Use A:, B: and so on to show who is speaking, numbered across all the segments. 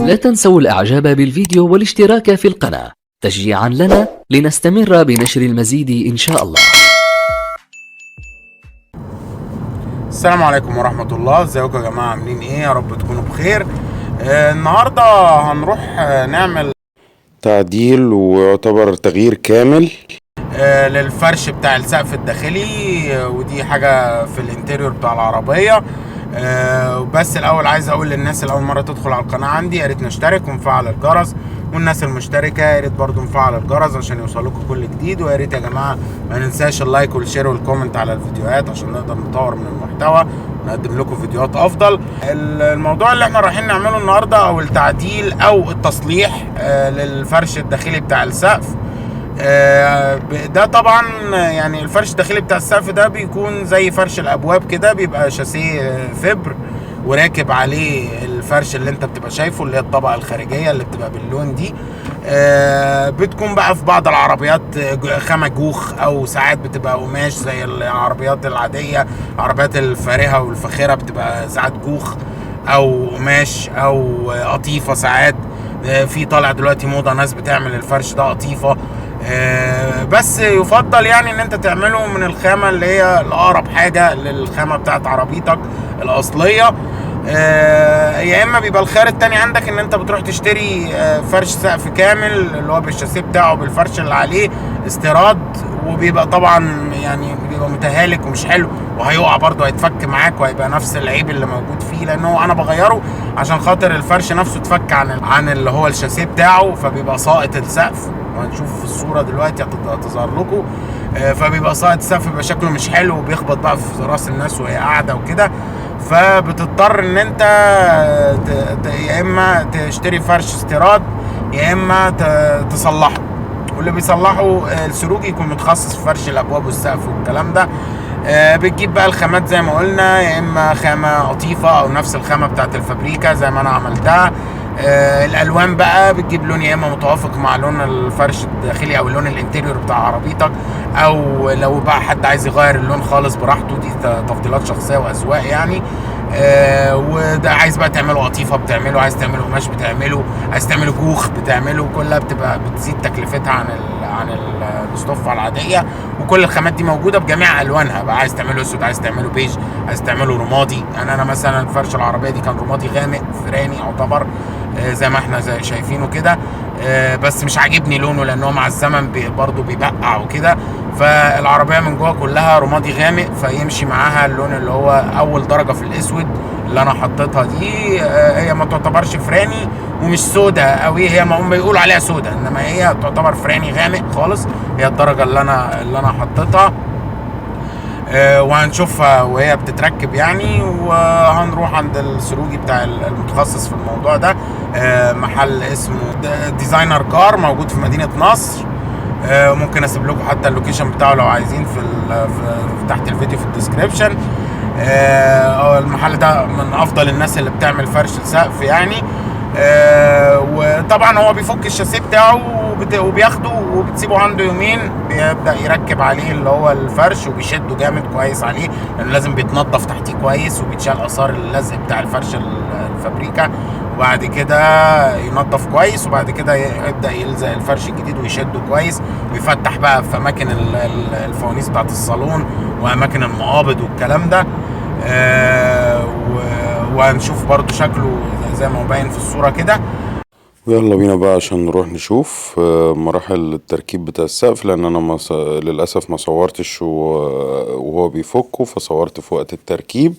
A: لا تنسوا الاعجاب بالفيديو والاشتراك في القناة تشجيعا لنا لنستمر بنشر المزيد ان شاء الله.
B: السلام عليكم ورحمة الله. ازيكم يا جماعة، عاملين ايه؟ يا رب تكونوا بخير. النهاردة هنروح نعمل
C: تعديل ويعتبر تغيير كامل
B: للفرش بتاع السقف الداخلي، ودي حاجة في ال interior بتاع العربية. بس الاول عايز اقول للناس اللي اول مرة تدخل على القناة عندي، يا ريت نشترك ونفعل الجرس، والناس المشتركة يا ريت برضو نفعل الجرس عشان يوصلكم كل جديد. ويا ريت يا جماعة ما ننساش ال like وال share وال comment على الفيديوهات عشان نقدر نطور من المحتوى ونقدم لكم فيديوهات افضل. الموضوع اللي احنا رايحين نعمله النهارده او التعديل او التصليح للفرش الداخلي بتاع السقف. ده طبعا يعني الفرش الداخلي بتاع السقف ده بيكون زي فرش الابواب كده، بيبقى شاسيه فبر وراكب عليه الفرش اللي انت بتبقى شايفه اللي هي الطبقة الخارجية اللي بتبقى باللون دي. بتكون بقى في بعض العربيات خامة جوخ، او ساعات بتبقى قماش زي العربيات العادية. العربيات الفارهه والفاخره بتبقى ساعات جوخ او قماش او قطيفة ساعات. في طالع دلوقتي موضة ناس بتعمل الفرش ده قطيفة. بس يفضل يعني ان انت تعمله من الخامة اللي هي الاقرب حاجة للخامه بتاعت عربيتك الاصلية. يا اما بيبقى الخيار التاني عندك ان انت بتروح تشتري فرش سقف كامل اللي هو بالشاسيه بتاعه بالفرش اللي عليه استيراد، وبيبقى طبعا يعني بيبقى متهالك ومش حلو، وهيقع برضه، هيتفك معاك وهيبقى نفس العيب اللي موجود فيه، لانه انا بغيره عشان خاطر الفرش نفسه اتفك عن اللي هو الشاسيه بتاعه، فبيبقى ساقط السقف. وهنشوف في الصورة دلوقتي هتظهر لكم. فبيبقى ساقط السقف، بيبقى شكله مش حلو وبيخبط بقى في راس الناس وهي قاعدة وكده. فبتضطر ان انت يا اما تشتري فرش استيراد يا اما تصلحه، واللي بيصلحه السروجي يكون متخصص في فرش الابواب والسقف والكلام ده. بتجيب بقى الخامات زي ما قلنا، يا اما خامة قطيفة او نفس الخامة بتاعت الفابريكا زي ما انا عملتها. الالوان بقى بتجيب لون يا اما متوافق مع لون الفرش الداخلي او لون ال interior بتاع عربيتك، او لو بقى حد عايز يغير اللون خالص براحته، دي تفضيلات شخصية واذواق يعني. وده عايز بقى تعمله قطيفة بتعمله، عايز تعمله قماش بتعمله، عايز تعمله جوخ بتعمله، كلها بتبقى بتزيد تكلفتها عن الاستوفه العادية. وكل الخامات دي موجودة بجميع الوانها بقى، عايز تعمله اسود، عايز تعمله بيج، عايز تعمله رمادي. يعني انا مثلا فرش العربية دي كان رمادي غامق فراني يعتبر، زي ما احنا زي شايفينه كده، بس مش عاجبني لونه لان هو مع الزمن برضه بيبقع وكده. فالعربيه من جوه كلها رمادي غامق، فيمشي معاها اللون اللي هو اول درجه في الاسود اللي انا حطيتها دي. هي ما تعتبرش فراني ومش سودا قوي، هي ما هم بيقولوا عليها سودا، انما هي تعتبر فراني غامق خالص، هي الدرجة اللي انا حطيتها. وهنشوفها وهي بتتركب يعني. وهنروح عند السروجي بتاع المتخصص في الموضوع ده، محل اسمه Designer Car موجود في مدينة نصر. ممكن اسيب لكم حتى ال location بتاعه لو عايزين في تحت الفيديو في ال description. المحل ده من افضل الناس اللي بتعمل فرش السقف يعني. وطبعا هو بيفك الشاسيه بتاعه وبياخده وبتسيبه عنده يومين، بيبدأ يركب عليه اللي هو الفرش وبيشده جامد كويس عليه، لانه لازم بيتنضف تحتيه كويس وبيتشال اثار اللزق بتاع الفرش الفابريكا، وبعد كده ينضف كويس، وبعد كده يبدأ يلزق الفرش الجديد ويشده كويس، ويفتح بقى في اماكن الفوانيس بتاعت الصالون واماكن المقابض والكلام ده. وهنشوف برضو شكله زي ما هو باين في الصورة كده.
C: ويلا بينا بقى عشان نروح نشوف مراحل التركيب بتاع السقف، لان انا للاسف ما صورتش وهو بيفكه، فصورت في وقت التركيب.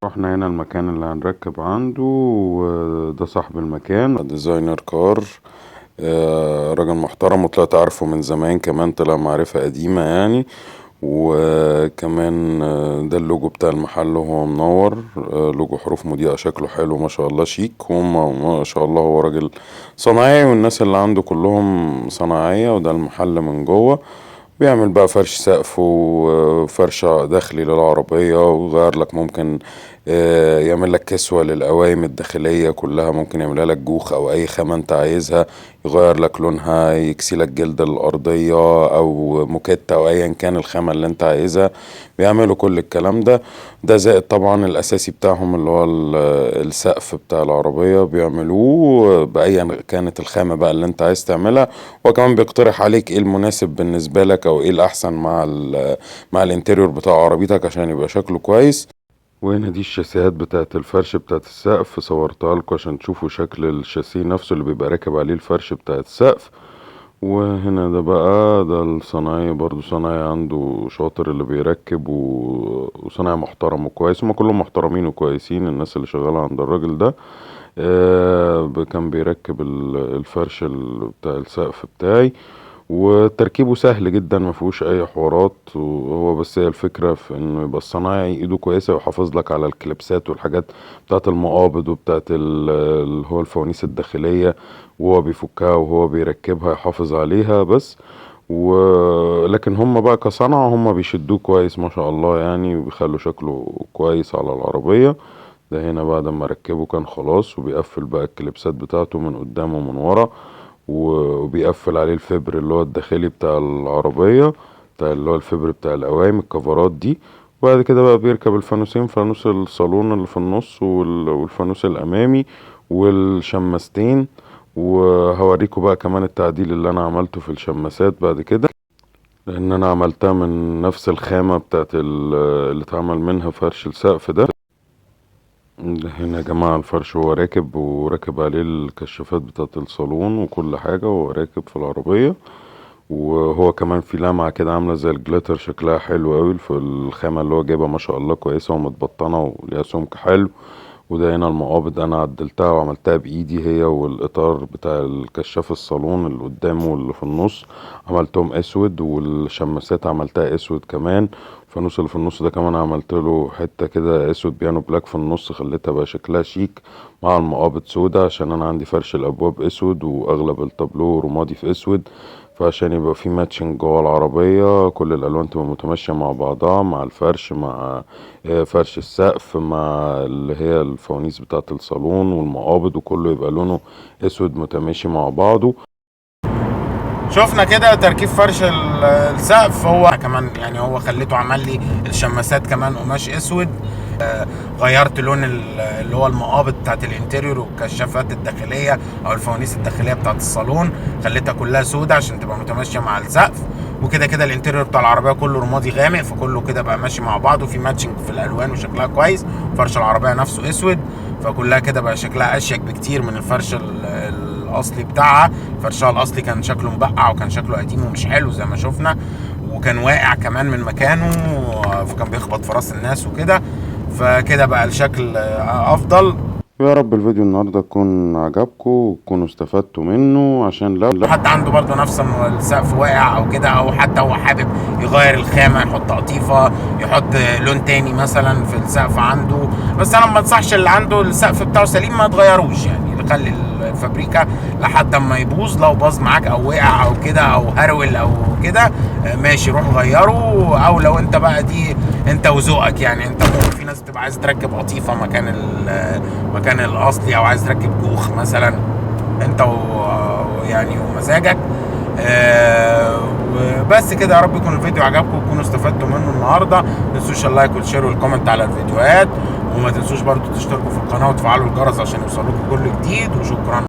C: رحنا هنا المكان اللي هنركب عنده، وده صاحب المكان Designer Car، راجل محترم وطلعت عارفه من زمان، كمان طلع معرفة قديمة يعني. وكمان ده اللوجو بتاع المحل وهو منور، لوجو حروف مضيئة، شكله حلو ما شاء الله، شيك. وما شاء الله هو راجل صناعي، والناس اللي عنده كلهم صناعية. وده المحل من جوه، بيعمل بقى فرش سقف وفرش داخلي للعربية، ويغير لك ممكن يعمل لك كسوة للقوايم الداخلية كلها، ممكن يعملها لك جوخ او اي خامة انت عايزها، يغير لك لونها، يكسي لك جلد الارضية او موكيت او ايا كان الخامة اللي انت عايزها، بيعملوا كل الكلام ده. ده زائد طبعا الاساسي بتاعهم اللي هو السقف بتاع العربية بيعملوه بايا كانت الخامة بقى اللي انت عايز تعملها، وكمان بيقترح عليك ايه المناسب بالنسبة لك او ايه الاحسن مع ال interior بتاع عربيتك عشان يبقى شكله كويس. وهنا دي الشاسيهات بتاعت الفرش بتاعت السقف، صورتها لكم عشان تشوفوا شكل الشاسيه نفسه اللي بيبقى راكب عليه الفرش بتاع السقف. وهنا ده بقى ده الصنايعي، برضو صنايعي عنده شاطر اللي بيركب وصنايعي محترم وكويس، هما كلهم محترمين وكويسين الناس اللي شغالة عند الراجل ده. كان بيركب الفرش بتاع السقف بتاعي، وتركيبه سهل جدا ما فيهوش اي حوارات، وهو بس هي الفكرة في انه يبقى الصنايعي ايده كويسة ويحافظ لك على الكليبسات والحاجات بتاعت المقابض وبتاعت اللي هو الفوانيس الداخلية، وهو بيفكها وهو بيركبها يحافظ عليها بس. ولكن هم بقى كصنعة هم بيشدوه كويس ما شاء الله يعني، وبيخلوا شكله كويس على العربية. ده هنا بعد ما ركبه كان خلاص، وبيقفل بقى الكليبسات بتاعته من قدام ومن ورا، وبيقفل عليه الفبر اللي هو الداخلي بتاع العربية، بتاع اللي هو الفبر بتاع القوايم الكفرات دي. وبعد كده بقى بيركب الفانوسين، فانوس الصالون اللي في النص والفانوس الامامي والشماستين. وهوريكم بقى كمان التعديل اللي انا عملته في الشماسات بعد كده، لان انا عملتها من نفس الخامة بتاعت اللي اتعمل منها فرش السقف ده. ده هنا يا جماعة الفرش هو راكب، وراكب عليه الكشافات بتاعت الصالون وكل حاجة، وهو راكب في العربية. وهو كمان في لمعة كده عاملة زي الجليتر، شكلها حلو قوي في الخامة اللي هو جايبها ما شاء الله، كويسة ومتبطنة وليها سمك حلو. وده هنا المقابض انا عدلتها وعملتها بايدي، هي والاطار بتاع الكشاف الصالون اللي قدامه واللي في النص عملتهم اسود، والشماسات عملتها اسود كمان. الفانوس اللي في النص ده كمان عملت له حتة كده اسود piano black في النص، خليتها بقى شكلها شيك مع المقابض سودا، عشان انا عندي فرش الابواب اسود واغلب التابلو رمادي في اسود، فعشان يبقى في matching جوه العربية كل الالوان تبقى متماشية مع بعضها، مع الفرش، مع فرش السقف، مع اللي هي الفوانيس بتاعة الصالون والمقابض، وكله يبقى لونه اسود متماشي مع بعضه.
B: شفنا كده تركيب فرش السقف، هو كمان يعني هو خليته عمل لي الشماسات كمان قماش اسود. غيرت لون اللي هو المقابض بتاعت ال interior والكشافات الداخلية او الفوانيس الداخلية بتاعت الصالون، خليتها كلها سودة عشان تبقى متماشيه مع السقف. وكده كده ال interior بتاع العربية كله رمادي غامق، فكله كده بقى ماشي مع بعضه، وفي matching في الالوان وشكلها كويس. فرش العربية نفسه اسود، فكلها كده بقى شكلها اشيك بكتير من الفرش الاصلي بتاعها. فرشها الاصلي كان شكله مبقع وكان شكله قديم ومش حلو زي ما شفنا، وكان واقع كمان من مكانه، فكان بيخبط في راس الناس وكده، فكده بقى الشكل افضل.
C: يا رب الفيديو النهارده يكون عجبكم وتكونوا استفدتوا منه، عشان لو
B: حد عنده برضو نفس السقف واقع او كده، او حتى هو حابب يغير الخامة، يحط قطيفة، يحط لون تاني مثلا في السقف عنده. بس انا ما انصحش اللي عنده السقف بتاعه سليم ما تغيروش، يعني خلي الفابريكا لحد اما يبوظ. لو باظ معاك او وقع او كده او هرول او كده ماشي روح غيره، او لو انت بقى دي انت وذوقك يعني. انت في ناس بتبقى عايز تركب قطيفة مكان الاصلي، او عايز تركب جوخ مثلا، انت ويعني ومزاجك. وبس كده، يا رب يكون الفيديو عجبكم وتكونوا استفدتوا منه النهارده. ما تنسوش ال like وال share وال comment على الفيديوهات، وما تنسوش برضو تشتركوا في القناة وتفعلوا الجرس عشان يوصلكم كل جديد. وشكرا.